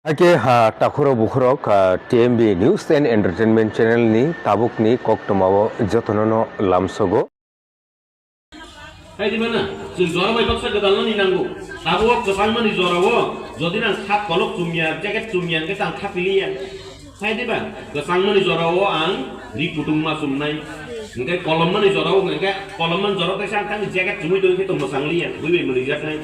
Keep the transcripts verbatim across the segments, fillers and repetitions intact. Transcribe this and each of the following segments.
Ake ha takhoro bukhorok, ah, T M B News and Entertainment Channel ni tabuk ni koktwma o jotono no lamsogo. Hai di mana, chwng jora bai baksa gwdalnani nango. Tabuk kwchangmani jorao, jodi nang sak kolok chumya, jacket chumya, hwnkhe tang kha piliya. Hai di ba, kwchangmani jorao ang ri kutung ma chumnai. Hwnkhe kolommani jorao, hwnkhe kolommani jorao kaisa ang tangni jacket chumui tongkhe tong mwchang liya, bui bai mwnwi jaknai.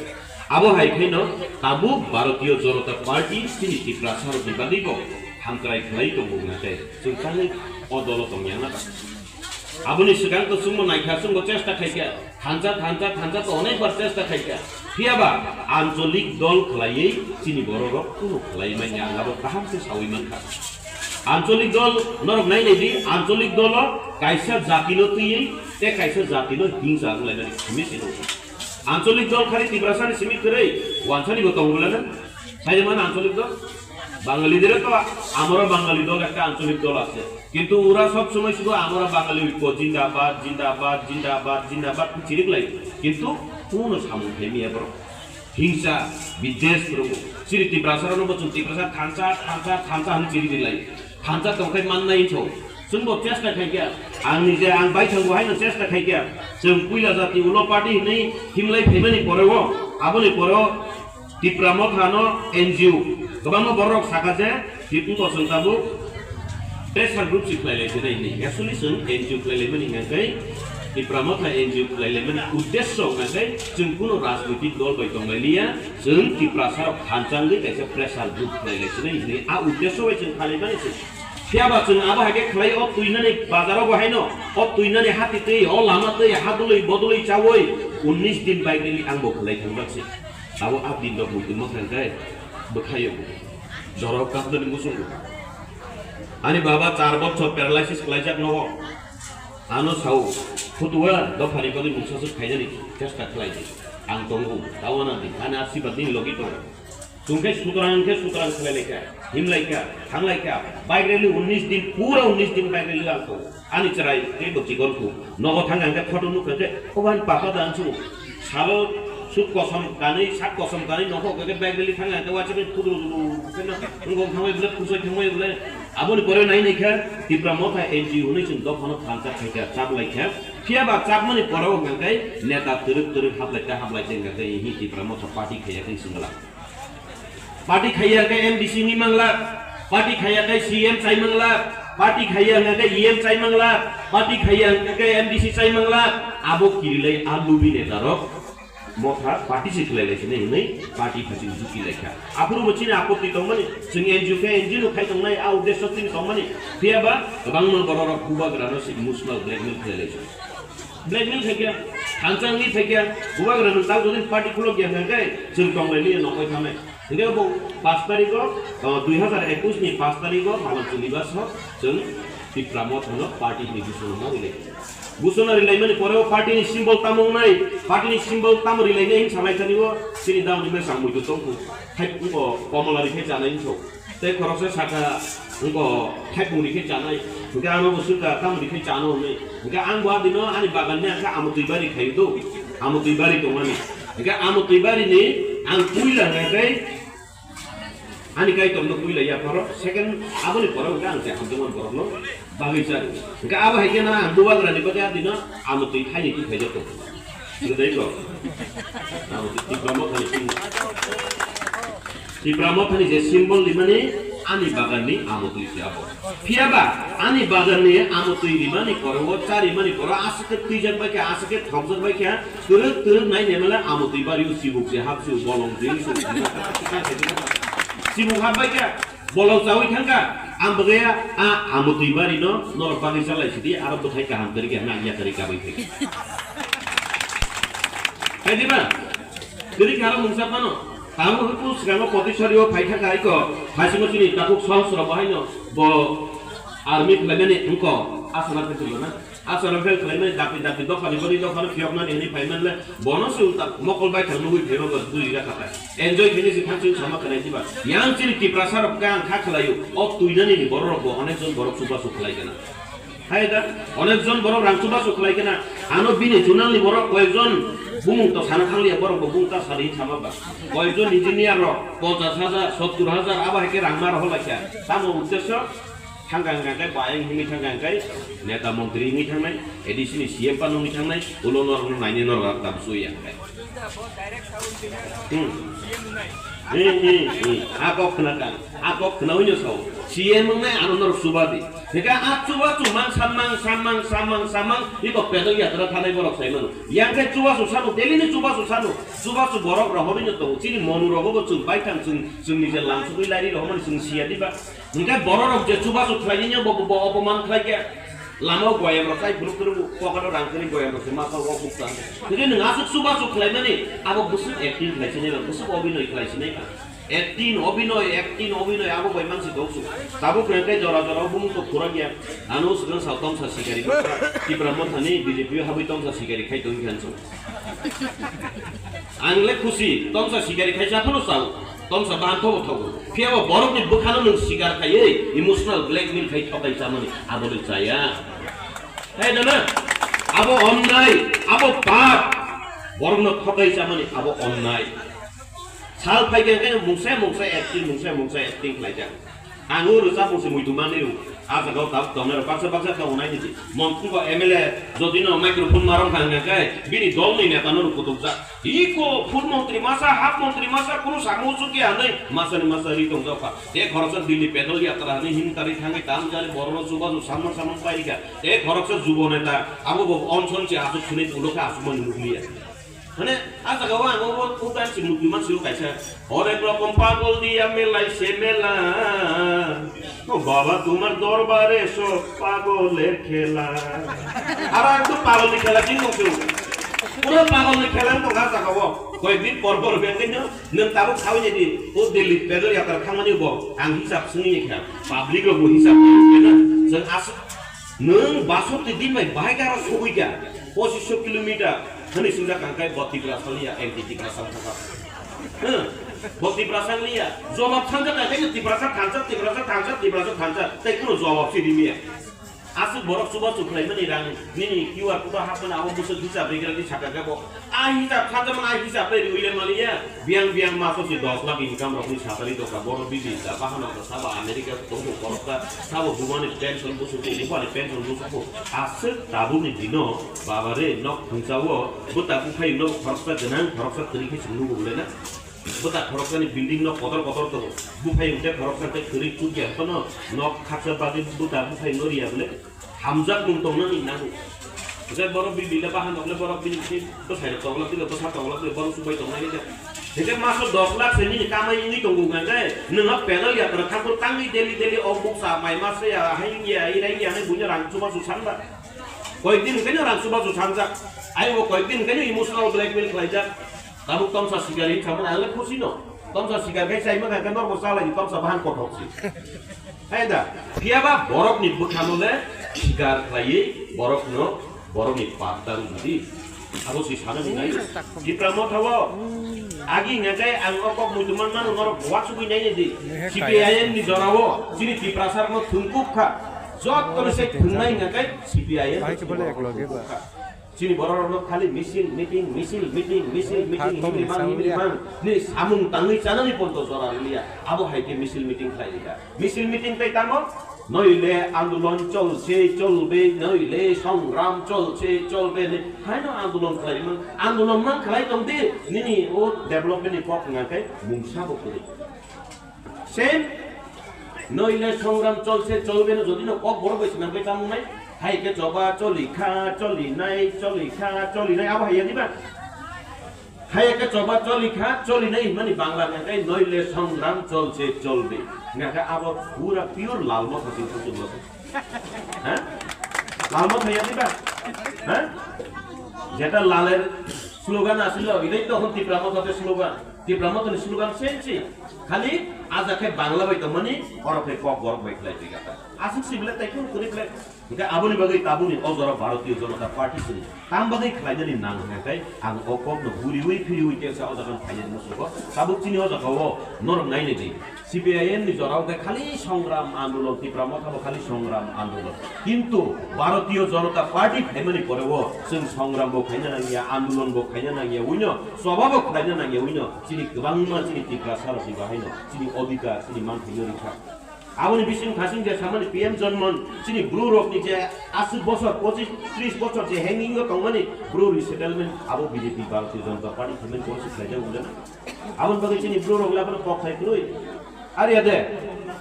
Abo hai khaino tabuk Bharatiya Janata Party chini Tiprasa rokni bagwi bo hamkrai khlai tongo hwnkhe chwng tangwi o dolo tongya na ba. Aboni swkang to chwngbo naikha, chwngbo chesta khaikha, thansa, thansa, thansa to onek bar chesta khaikha. Phiyaba ancholik dol khlaiwi chini bororok kuno khlai manya, ang abo kaham khe sawi mankha. Ancholik dol norok nai nai di, ancholik dolo kaisa jatino twiwi tei kaisa jatino hingsa wnglainani simi sino. Ancholik dol khali Tiprasani simi kwrwi, wansani bo tongo bwlano. Sai mano ancholik dol. Bangali dire to amaro Bangali dol ekta ancholik dol ase. কিন্তু ওরা সব সময় শুধু আমরা বাঙালি ঐক্য জিন্দাবাদ, জিন্দাবাদ, জিন্দাবাদ, জিন্দাবাদ চিরিক লাই, কিন্তু কোনো সামু খেমি এবার হিংসা, বিদ্বেষ করবো। Siri Tiprasa no bocong Tiprasa thansa, thansa, thansa hwn chiri bilai. Thansa tongkhai mannai tho. Chwngbo chesta khaikha. Ang nije ang bai thango haino chesta khaikha. Chwng puila jati ulo party hinwi himlai phaimani poreo, aboni poreo Tipra Motha no N G O kwbangma borok saka je, tip wngkha chwng tabuk pressure group si khlai lai sinai hinwi. Actually chwng N G O khlai laimani hwnkhe Tipra Motha N G O khlai laimani uddesho hwnkhe chwng kuno rajnoitik dol bai tong lai liya, chwng Tiprasa rok thansa wngwi kaisa pressure group khlai lai sinai hinwi a uddesho bai chwng khlai mani se. Phiyaba chwng abo hai khe khlai o twinani bazaro bo haino, o twinani hati twi, o lama twi, ha dului bodului chawi unnish din bai rili ang bo khlai thang bak se. Abo a din rok muitu ma khan kai bwkhaio jorok kapnani muchungo. Ani baba char bochor paralysis khlaijak nogo. Ano sao, phutua dophani bagwi mungsa swk khaijani chesta khlai di. Ang tongo, tawana di, ani asibad nini logi tongo. Chwng khe sutrang khe sutrang khlai laikha, him laikha, thang laikha, bike rally unnish din, pura unnish din bike rally ang tongo. Ani chwrai tei bo chikon khu. Nogo thang ang khe photo nukha khe, obo ani papa da ang chwng. Salo sut kosom kanwi, sak kosom kanwi nokho khe bike rally thang ang khe waisa khe pudru dru khe no. Wngkha thangwi bwle, kusoi thangwi bwle. Aboni pore nai nai khe Tipra Motha N G O hwnwi chwng dophano thansa khaikha, chap laikha. Phiyaba chapmani pore wngkha khe neta twrwk twrwk hablai kha, hablai khe wngkha khe hi Tipra Motha party khaiya khe swngla. Party khaiya khe M D C wngwi mangla, party khaiya khe C M chai mangla, party khaiya hwnkha khe E M chai mangla, party khaiya hwnkha khe M D C chai mangla, abo kirilai a lubi neta rok motha party se khlai lai sinai hinwi party phasing juki lai kha. Aphuru bo chini apotti tongmani, chwng N G O khe N G O no khai tongnai a uddesho chini tongmani, phiyaba kwbangma borok rok bubagra no se emotional blackmail khlai lai sinai. Blackmail khaikha, thansa wngwi phaikha, bubagra nwng tak jodi party khulok ya hwnkhe, chwng tonglaini nokoi thangnai. Hwnkhe bo pash tarikho, o, dui hazar ekush ni pash tarikho, Malang Chunibas o chwng Tipra Motha no party ni gusuna ma rilai. Gusuna rilaimani pore o party ni symbol tamo wngnai, party ni symbol tamo rilainai hin salai thani o, chini dauni mesa muitu tongkhu, thai, o, komola rikhe chanai wngkho. Tei khoroksa sakha, wngkho, thaipung rikhe chanai. Hwnkhe ano bo swngkha, tamo rikhe chano hwnwi. Hwnkhe ang bo adino ani bagan ni angkhe amotwi bari khaio do. Amotwi bari tongmani. Hwnkhe amotwi bari ni ang puila hwnkhe ani kaitorno puila yapharo. Second, aboni pore hwnkhe ang se hamjakmani borokno bagwi chari. Hwnkhe abo hai khe no ang bubagrani bagwi adino amotwi thaini twi khaijak tongo. Hwnkhe tei kok. Amotwi Tipra Mothani twi. Tipra Mothani je symbol rimani ani baganni amotwi se abo. Phiyaba ani baganni amotwi rimani pore o cha rimani pore aswk khe twijak bai kha, aswk khe thokjak bai kha, twrwk twrwk nai nemale amotwi bari o chibuk je hap se bolong je se chibuk hap bai kha, bolong chawi thang kha, ang bagwi a amotwi bari no norok bagwi chalai sidi aro bwthai kaham kwrwi khe nang yakarwi kabwi thai kha. Hai di ba? Kwrwi kha aro mungsa phano. Tamo hwnkhe swkango Potisari o phai thangkha aiko, haisingo chini takhuk sohosrok bo haino bo army khlaimani wngkho, asana khe tongmana. Asana fail khlaimani dapi dapi dophani boni dophano phiyoknani hwnwi phaimanle bono se ulta mokol baithang nugwi phaima bo dui rakha ta. Enjoy khaini se thangsing sama khanai diba. Yang chini Tiprasa rok khe ang kha khlaio, o twinani ni borok rok bo onek jon borok chubachu khlai kana. Hai da, onek jon borok rang chubachu khlai kana. Ano bini junalni borok koyekjon Bumung to sana thang liya, borok bo bumung ta sadi sama ba. Koyekjon engineer rok ponchas hajar, sottur hajar, abo hai khe rang ma rohor lai kha. Tamo uddesho? Thang kha hwnkha khe bayang himwi thang kha khe neta montri himwi thangnai, A D C ni C M pa nungwi thangnai, ulo norok no naini norok ta bwswi ya khe. Hmm. Hmm, hmm, hmm. A kok khna kha, a kok khna wngya sao. C M wngnai ano norok chuba di. Hwnkhe a chubachu mang samang, samang, samang, samang, iko pedal yatra thanai borok sai mano. Yang khe chubachu sano, daily ni chubachu sano. Chubachu borok rohorwi no tongo. Chini monu rogo bo chwng baithang chwng, chwngni je lamsugwi lairi rohormani chwng siya diba. Hwnkhe borok rok je chubachu khlainai bo, bo, bo opoman khlai khe. Lama o goyam rok chai phuru phuru pocket o rang kwrwi goyam rok se masa o bukcha. Hwnkhe nwng aswk chubachu khlaimani abo bwswk acting khlai sinai ba, bwswk obinoi khlai sinai ba. Acting, obinoi, acting, obinoi, abo bai mansi dogsuk. Tabuk hwnkhe jora jora o bumung to khurang ya. Ano swkang sao tomsa sikari. Tipra Mothani B J P o habwi tomsa sikari khai tongwi kha. Ang le khusi, tomsa sikari khai sa phano sao. Tomsa bahan thobo thobo. Phiya bo borokni bwkhano nwng sikar khaiwi emotional blackmail khai thokai chamani abo le chaya. Hai da na? Abo onnai, abo pap. Borokno thokai chamani abo onnai. Sal phai khe khe mungsa mungsa acting, mungsa mungsa acting khlaijak. Ang o rwchapmung se muitu manwi rw. A jaga o tabuk tongnai rok baksa baksa tongo nai niji. Montri bo M L A jodi no microphone marong kha hwnkha khe bini dol ni neta no rw kutukjak. Iko full montri masa, half montri masa, kunu sakmo chukya hwnwi masa ni masa ri tongjak kha. Te khoroksa Delhi pedal yatra hwnwi himtari thangwi tam jani borok no chubachu samang samang pai kha. Te khoroksa jubo neta abo bo onson se aswk swnwi ulo khe aswk mani nukliya. Mane, a jaga o ang o, o, o, si muitu mansi o kaisa. Horek rokom pagol diya melai se mela. O baba, tumar dorbare so pagoler khela. Aro ang to pagol ni khela chini tong se. Pura pagol ni khela tong a jaga o. Koyek din por por beng din no, nwng tabuk sawi ni di. O Delhi pedal yatra thangmani bo. Ang hisab swngi ni kha. Public rok bo hisab swngi na. Jeng as Nwng basok ti din bai bahai khe aro sogwi kha, pochisho kilometer hwnwi swngjak ang khe bo Tiprasa liya, anti Tiprasa wngkha. Hwng, bo Tiprasa liya, jobab thangjak ang khe Tiprasa thansa, Tiprasa thansa, Tiprasa thansa, tei kheno jobab se rimiya. Aswk borok chubachu khlaimani rang nini Q R code o hapmani abo bwswk hisab rigra di sakha khe bo. A hisab, sajakmani a hisab bai riwi le maliya. Biyang biyang maso si dos lakh income rokni satari doka. Boro bidi da bahano ko sabo America tongo korokta, sabo bumani pension busuko, bupani pension busuko. Aswk tabukni dino baba re nok thungsawo, bwta buphai nok khoroksa gwnang, khoroksa twi khe chwng nugo bole na. Bwta khoroksani building nok kotor kotor tongo. Buphai hwnkhe khoroksa khe kwrwi chukya kono nok khaksa bagwi bwta buphai no riya bole. Hamjakmung tongnani nango. Hwnkhe borok bibile bahan okle borok bini se bwsai rok tonglak tile bwsa tonglak tile borok subai tongnai khe. Hwnkhe maso dos lakh se nini kamai wngwi tongo hwnkhe nwng o pedal yatra thangkhe tangwi daily daily o buksa mai masa ya hai wngya irai wngya hinwi buino rang chubachu sanba. Koyek din hwnkhe no rang chubachu sanjak. Ayung o koyek din hwnkhe no emotional blackmail khlaijak. Tabuk tomsa sikar hinwi samani ang le khusi no. Tomsa sikar khe chaima kha khe norok bo chalai di tomsa bahan kothok si. Hai da, phiya ba borok ni bwkha no le sikar khlaiwi borok no, borok ni pap ta rw di. Abo si sana ni nai. Tipra Motha o agi hwnkha khe ang o kok muitu man mano norok wasugwi nai di. C P I M ni jora o chini Tiprasa rok no thwngkuk kha. Jotto ni se thwngnai hwnkha khe C P I M ni jora o thwngkuk kha. Chini borok rok no khali misil meeting, misil meeting, misil meeting, himri bang, himri bang ni samung tangwi chanani ponto jora rwliya. Abo hai khe misil meeting khlai rwkha. Misil meeting tei tamo? Noile andolon cholse cholbe, noile songram cholse cholbe ni haino andolon khlai man. Andolon man khlai tong di, nini o development ni kok wngkha khe mungsa bo kwrwi. Same. Noile songram cholse cholbe no jodi no kok borok bai swnam bai tamo nai. Hai khe choba choli kha, choli nai, choli kha, choli nai abo hai ya diba? Hai khe choba choli kha, choli nai himani Bangla hwnkha khe noile songram cholse cholbe. Hwnkha khe abo pura pure Lal Motha sing sing sing. Ha? Lal Motha ya diba? Ha? Jeta Laler slogan asilo, idai to hon Tipra Motha te slogan. Tipra Motha ni slogan sensi. Khali Aja khe Bangla bai tongmani, oro khe Kokborok bai khlai twi gata. Aswk si belai taikhun kwrwi belai. Hingke aboni bagwi tabukni o jora Bharatiya Janata Party chini tam bagwi khlainani nang hwnkhe ang o kokno huriui phiriui kesa o jaga phainani muchungo. Tabuk chini o jaga o norok nainai di. C P I M ni jora o khe khali songram andolon, Tipra Motha bo khali songram andolon. Kintu Bharatiya Janata Party phaimani pore o chwng songram bo khaina nangya, andolon bo khaina nangya, uino choba bo khlaina nangya, uino chini kwbangma chini Tiprasa rokni bahaino chini odhikar, chini manthai no rikha. Aboni bising thasing je samani P M Jonmon chini bru rokni je aswk bosor, pochis tris bosor je hanging o tongmani bru resettlement abo B J P Bharatiya Janata Party khaimani policy khlaijak wngkha na. Aboni bagwi chini bru rok le abono kok khai kwrwi. Ari ade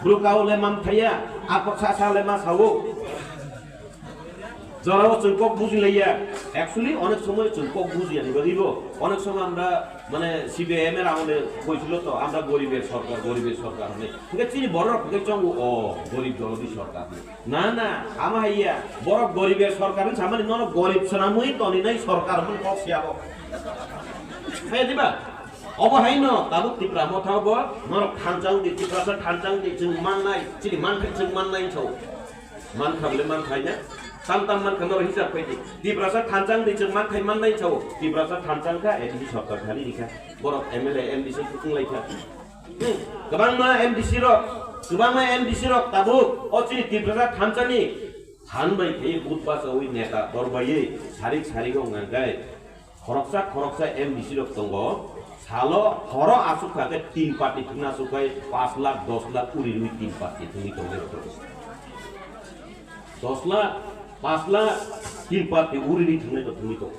bru kao le man thaya, akok sa sa le ma sao. Jorao chwng kok buji laiya. Actually, onek somoy chwng kok buji ani bagwi bo. Onek somoy amra, mane, C P I M er amole koichilo to, amra goriber sorkar, goriber sorkar hwnwi. Hingke chini borok hingke chongo, o, gorib jorodi sorkar hwnwi. Na, na, ama haiya. Borok goriber sorkar hwnwi samani nono gorib swnamwi toninai sorkar hwnwi kok siya bo. Hai diba? Obo haino tabuk Tipra Motha bo norok thanchang di, Tiprasa thanchang di, chwng mannai, chini manthai chwng mannai sao. Mankha bole mankha ya. Tam tam mankha norok hisab khai di. Tiprasa thanchang di chwng manthai mannai sao. Tiprasa thanchang kha, A D C sorkar thani rikha. Borok M L A, M D C kutung laikha. Hmm. Kwbangma M D C rok, kwbangma M D C rok tabuk o chini Tiprasa thanchani than bai khe but bachawi neta tor baiwi sarik sarik wng nangkhe. Khoroksa khoroksa M D C rok tongo, salo horo aswk kha khe tin party thwngna aswk khai paanch lakh, dos lakh uri rwi tin party thwngwi tongo. Dos lakh, paanch lakh, tin party uri rwi thwngnai to thwngwi tongo.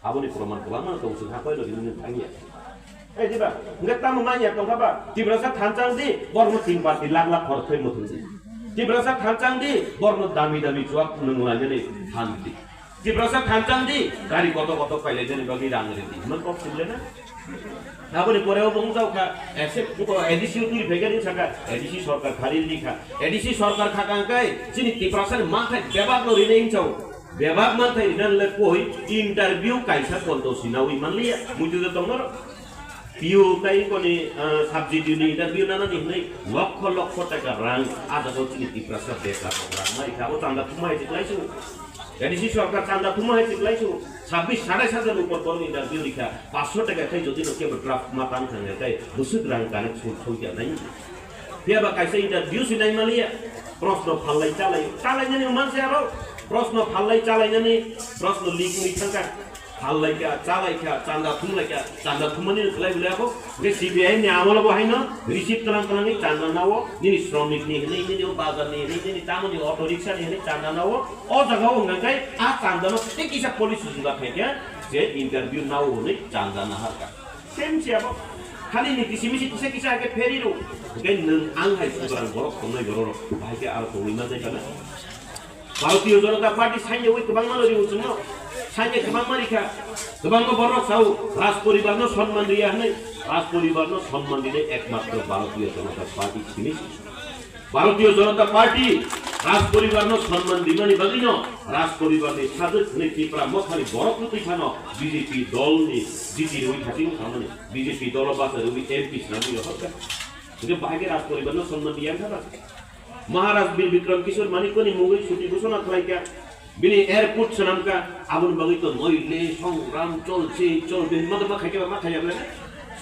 Aboni proman kwbangma tongo, chwng ha koilo rinani thangya. Ei diba, hwnkhe tamo manya tongkha ba, Tiprasa thanchang di, borokno tin party lakh lakh khorok khai muthung di. Tiprasa thanchang di, borokno dami dami chuak nwng lainani than di. Tiprasa thanchang di, gari koto koto pailai jani bagwi rang ridi. Hwnwi kok sibole na? Aboni pore o bung jao kha, A C, A D C o twi phai gani saka, A D C sorkar khari di kha. A D C sorkar kha kang kai, chini Tiprasa ni manthai bebak no rinai hinchao. Bebak manthai rina le koi, interview kaisa konto sinawi manliya. Muitu de tongmaro. P U tai koni, ah, subject ni interview nana ni hinwi lokho lokho taka rang, ah, jaga chini Tiprasa bekar rang mai kha, abo chanda thumai se klai su. A D C sorkar chanda thumai se klai su. Sabbish satais hajar upor borok interview rikha, paanch sho taka khai jodi no kebo draft ma tang thang kai, busuk rang connect su thong kya nai. Phiya ba kaisa interview si nai maliya. Proshno phallai chalai, chalai nani manse aro. Proshno phallai chalai nani, proshno likwi thangka. Phallai kha, chalai kha, chanda thumlai kha, chanda thumani khlai bwlai abo. Hwnkhe C P I M ni amolo bo haino receipt tlang tlangwi chanda nao, nini sromik ni hinwi, nini o bazar ni hinwi, nini tamoni auto rickshaw ni hinwi chanda nao. O jaga o hwnka khe a chanda no tei kisa police sujuga khai khe je interview nao hwnwi chanda nahar kha. Same se abo. Khali ni kisi misi kisa kisa khe pheri rw. Hwnkhe nwng ang hai subrang borok tongnai borok rok bahai khe aro tongwi manjai kana. Bharatiya Janata Party sanya wi kwbangma no rio chwngno. Sanya kwbangma rikha. Kwbangma borok sao Raj poribar no sonman riya hwnwi. Raj poribar no sonman rinai ekmatro Bharatiya Janata Party simi. Bharatiya Janata Party Raj poribar no sonman rimani bagwi no Raj poribar ni sajwk hwnwi Tipra Mothani borok no twi phano B J P dol ni jiti rwi thaching thangmani B J P dolo basa rwi M P swnamwi rohorkha. Hwnkhe bahai khe Raj poribar no sonman riya wngkha ba? Maharaj Bir Bikram Kishore Manikya ni mungwi chuti ghoshona khlaikha, bini airport swnamkha, aboni bagwi to noile songram cholse cholbe hinma ma khaikhe ba ma khaiya bwle?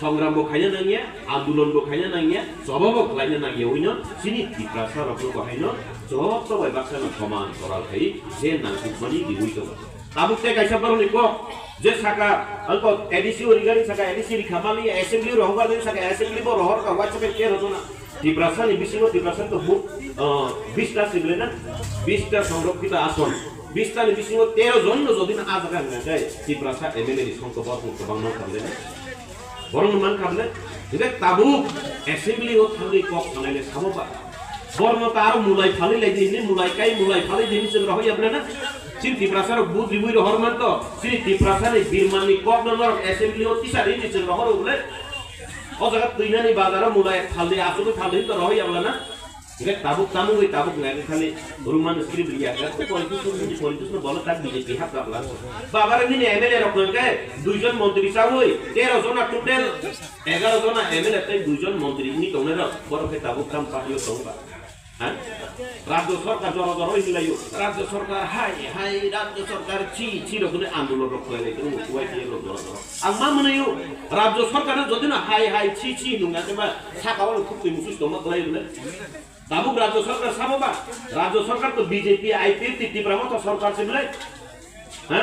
Songram bo khaina nangya, andolon bo khaina nangya, choba bo khlaina nangya, uino chini Tiprasa rokno bo haino joto bai baksa no soman koral khai je nangkukmani riwi tongo. Tabuk tei kaisa borokni kok, je saka, alko A D C o rigari saka, A D C rikha mali, assembly rohor gari saka, assembly bo rohor ka, waisa bai ke rojona. Tiprasa ni bisingo Tiprasa to huk, ah, bista sible na, bista songrokkhito ason, bista ni bisingo tero jon no jodi na a jaga hwnka khe Tiprasa M L A ni songkho bo aswk kwbang no khamle na. Borok no man khamle, hingke tabuk assembly o thangwi kok sanai le sabo ba. Borok no ta aro mulai phalwi lai di hini, mulai kai mulai phalwi di hini chwng rohor ya bwle na. Chini Tiprasa rok but ribui rohor man to, chini Tiprasa ni birman ni kok no norok assembly o tisa ri di chwng rohor bwle. O jaga twinani bazar o mulai phalwi asugwi phalwi to rohor ya bwle na. Hingke tabuk tamugwi tabuk nai khani Roman script liya ga ko politician ni politician no bolo tak B J P hap kapla. Babare nini M L A rok hingke duijon montri chawi tero jona total egaro jona M L A tei duijon montri ni tongnai rok borok khe tabuk tam party o tongba. Ha? Rajya sarkar jora jora hinlayo. Rajya sarkar hai hai rajya sarkar chi chi rok ni andolon rok khlai lai tong Y T F rok jora jora. Ang ma manayo rajya sarkar no jodi no hai hai chi chi nungna khe ba saka o khuk twi musus tongma khlai bole. Tabuk rajya sarkar sabo ba? Rajya sarkar to B J P, I P F T, Tipra Motha sarkar se belai. Ha?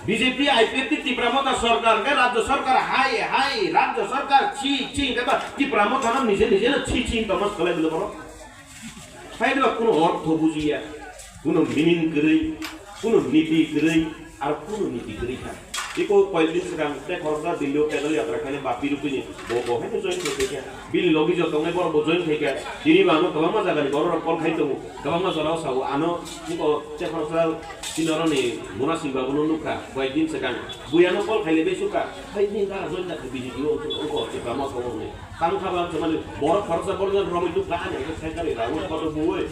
B J P, I P F T, Tipra Motha sarkar ke rajya sarkar hai hai rajya sarkar chi chi ke ba Tipra Motha no nije nije no chi chi tongma khlai bole boro. Hai ba kuno ortho bujiya, kuno meaning kwrwi, kuno niti kwrwi, Aro kunu niti kwrwi kha. Iko koyekdin swkang tei khoroksa Delhi o pedal yatra khainai bapirupini bo bo haino join khai kha. Bini logi joto wngnai borok bo join khai kha. Tini bo ano kwbangma jagani borok rok call khai tongo. Kwbangma jora o sao ano iko tei khoroksa Sinaroni Muna Singh babu no nukha koyekdin swkang. Bui ano call khai le bai sukha. Hai ni da join da kha B J P o ongkho ongkho kwbangma kha wngnai. Tamo kha ba chumani borok khoroksa borok romwi duk kha ani khe cycle rao photo buwi.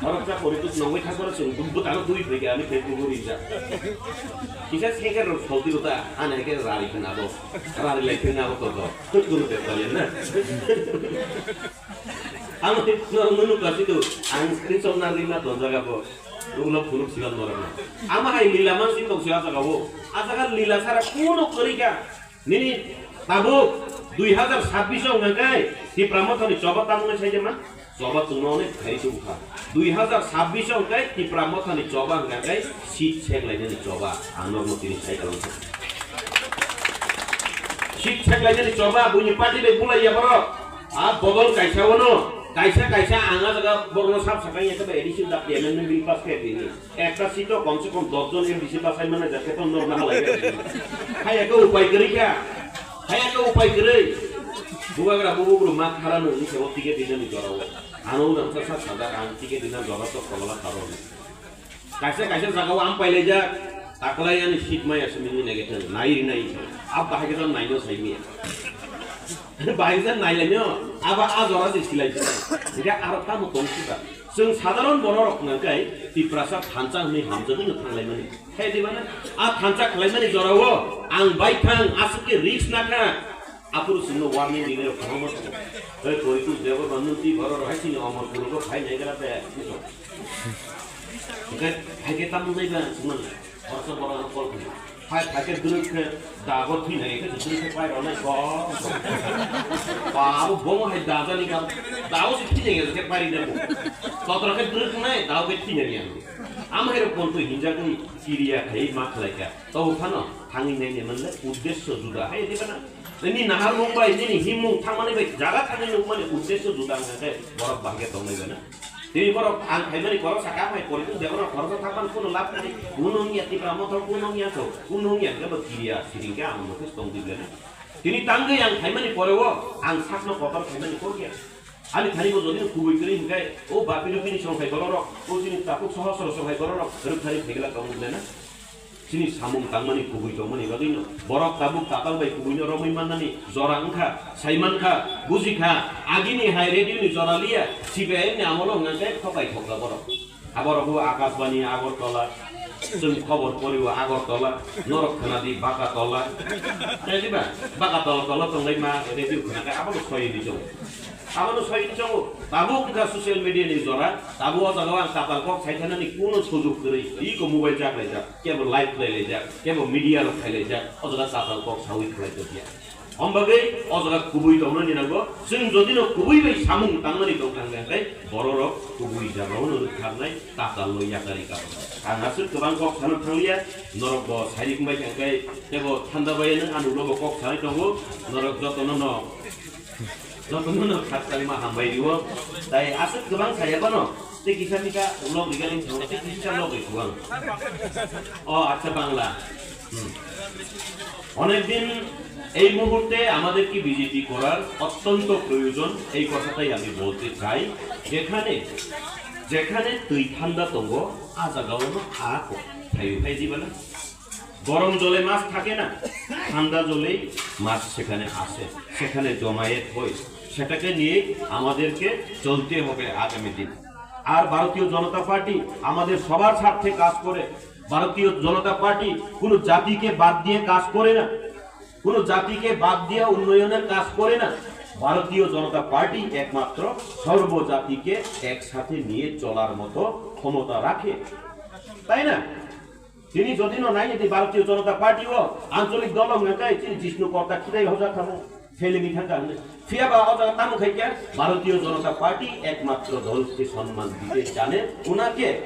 Khoroksa pori tu nongwi thang borok chwng bwtano twi phai kha ani Facebook o rijak. Kisa cycle rok solti rota ani khe rari khna bo. Rari lai khna bo to to. Tut guru de to na. Ang no no ka situ ang screenshot na rina to jaga bo. Ulo phunuk silan morok. Ama hai lila man si tong sia jaga bo. Ajaga lila sara kuno kwrwi kha. Nini tabuk dui hazar sabbish o hwnka khe Tipra Mothani choba tangmani sai de ma? Choba tungma onek khai tong kha. Dui hazar sabbish o hwnka khe Tipra Mothani choba hwnka khe seat sek lainani choba. Ang norok tini sai kalong kha. Seat sek lainani choba buini party bai bulai ya borok. A bodol kaisa ono, kaisa kaisa ang a jaga borokno sab sakang ya khe ba addition da amendment bill pass khe tini. Ekta seat o komse kom dos jon M D C bachai mannai, jate to norok nahalai. Hai ekta upai kwrwi kha. Hai ekta upai kwrwi. Bubagra bubugruk ma khara no ni sabo ticket dinani jora o. Ano udan sa sa sajak ang ticket dinani jora to komola kharo. Kaisa kaisa jaga o ang pailaijak. Taklai ani seat maya simi ni nege thang. Nai ri nai. Ab bahai khe nai no sai miya. Bahai khe nai lai no. Aba a jora se silai. Hingke aro tamo tong sika. Chwng sadharon bororok hwnka khe Tiprasa thansa hwnwi hamjagwino thanglaimani. Khe di mano, a thansa khlaimani jorao ang baithang aswk khe risk nakha. Aphuru chwngno warning rinai rok kwbangma tongo. Hei Korikus Debbarma nwng twi bororok hai chini Omorpur rok phai nai gra de. Hwnkhe hai khe tamo nai ba chwngno khoroksa borok ano call khlai. Hai, hai khe dwrwk khe dago thwinai khe dwrwk khe pai rwnai kok. Ba, abo bomo hai dajani kam. Dago se thwinai khe pai rwnai bo. Totra khe dwrwk nai, dago khe thwinai ya. Am hai rok kon twi hinjak ni kiriya khai ma khlai kha. Tabo phano thangwi nai ne manle uddesyo juda hai de bana. Nini nahar mung bai, nini himung thangmani bai, jaga thangwi nukmani uddesyo juda wngkha khe borok bahai khe tongnai bana. Tini borok ang khaimani borok saka bai, Korikus Debbarma khoroksa thangmani kuno lab kwrwi, kuno wngya Tipra Motha, kuno wngya so, kuno wngya hwnkhe bo kiriya siring khe ang mokhe tong di bwleno. Tini tangwi ang khaimani poreo ang sakno kotor khaimani kok ya. Ani thani bo jodi kubui kwrwi hwnkhe o bapino bini songkhai bororok, o chini takhuk sohosro songkhai bororok rwkthari phaigwlak tongo bwleno. Chini samung tangmani kubui tongmani bagwino borok tabuk tatal bai kubuino romwi mannani jora wngkha, sai mankha, bujikha, agini hai radio ni jora liya, C P I M ni amolo hwnka khe thokai thokjak borok. Aborok bo Akashbani Agartala, chwng khobor pori o Agartala, norok khwnadi Bakatola. Tei diba? Bakatola tola tonglai ma radio khwna khe abono soi di chong. Abono soi di chong. Tabuk wngkha social media ni jora, tabuk o jaga o ang tatal kok sai thanani kuno sujug kwrwi. Iko mobile jak lai jak. Kebo live khlai laijak, kebo media rok khai laijak, o jaga tatal kok sawi khlai tongya. Om bagwi o jaga kubui tongnani nango, chwng jodi no kubui bai samung tangmani tong thang khe bororok kubui jagao no rwktharnai tatal no yakari kabo. Ang aswk kwbang kok sana thangliya, norok bo sairik bai khe kebo thanda bai no ano ulo bo kok sanai tongo, norok jotono no Jotono no khat kali ma hambai rio. Tai aswk kwbang saya bano. Tei kisa mika log rigaling thang, tei kisa log ri kuang. O, acha Bangla. Hmm. অনেক দিন এই মুহূর্তে আমাদের কি বিজেপি করার অত্যন্ত প্রয়োজন, এই কথাটাই আমি বলতে চাই। যেখানে, যেখানে twi thanda tongo, a jagao no a kok. Thaio khai di bana. গরম জলে মাছ থাকে না, ঠান্ডা জলেই মাছ সেখানে আসে, সেখানে জমায়েত হয়। সেটাকে নিয়েই আমাদেরকে চলতে হবে আগামী দিন। আর ভারতীয় জনতা পার্টি আমাদের সবার স্বার্থে কাজ করে। ভারতীয় জনতা পার্টি কোনো জাতিকে বাদ দিয়ে কাজ করে না, কোনো জাতিকে বাদ দিয়ে উন্নয়নের কাজ করে না। ভারতীয় জনতা পার্টি একমাত্র সর্বজাতিকে একসাথে নিয়ে চলার মতো ক্ষমতা রাখে, তাই না? Tini jodi no nai di Bharatiyo Janata Party o ancholik dol wngkha khe chini Jishnu Korta khidai hoja thamo, phelengwi thangkha hwnwi. Phiya ba o jaga tamo khai khe Bharatiyo Janata Party ekmatro dol se sonman dite jane, unake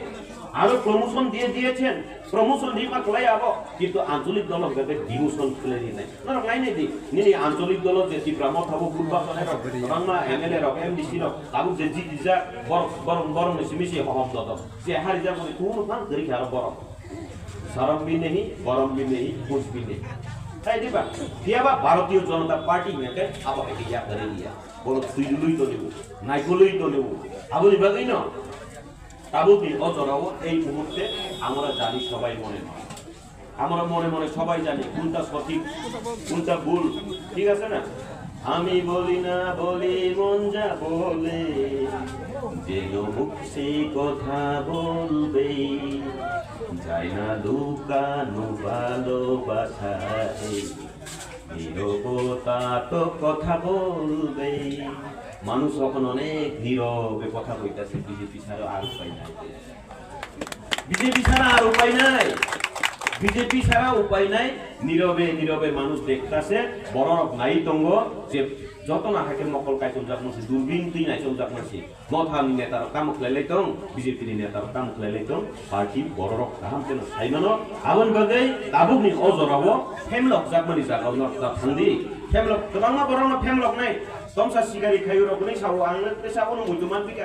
aro promotion diye diyechen, promotion rima kwlai abo, kintu ancholik dol wngkha khe demotion khwlai rinai. Norok nai nai di, nini ancholik dolo je Tipra Motha bo Purba Sore rok, kwbangma M L A rok, M D C rok, tabuk je jiti jak, borok, borok, borok ni simi se hohom dodok. Je hari jak bo kunu phang kwrwi kha aro borok. Saram bhi nahi, baram bhi nahi, kuch bhi nahi. Hai di ba? Phiya ba Bharatiyo Janata Party hingke abo hai ya kare dia. Borok suidului to nibu, naikolui to nibu. Aboni bagwi no. Tabuk ni o jorao ei muhurte amra jani sobai mone mone. Amra mone mone sobai jani kunta sothik, kunta bhul. Thik ache na? আমি বলি না বলি মন যা বলে, যেন মুখ সেই কথা বলবে, যায় না লুকানো ভালোবাসায়, নীরবতা তো কথা বলবে। মানুষ এখন অনেক নীরবে কথা কইতাছে, বিজেপি ছাড়া আর উপায় নাই। বিজেপি ছাড়া আর উপায় নাই, বিজেপি ছাড়া উপায় নাই। নীরবে নীরবে মানুষ দেখতাছে, বড় নাই তঙ্গ যে যত না থাকে মকল কাইতম জাক মানছে, দূরবীন তুই নাই চল জাক মানছে। মথানি নেতারা কামুক লাইলাই তং, বিজেপি নি নেতারা কামুক লাইলাই তং, পার্টি বড় রক কাহাম কেন সাইমানো, আবন বাগৈ তাবুক নি অজরাবো, ফেমলক জাক মানি জাগাও নক জাক থাংদি, ফেমলক, গোবাংমা বড় না ফেমলক নাই, তমসা সিগারি খাইও রক নাই সাবো, আং পেশাবো নো মুইতো মান বিকা।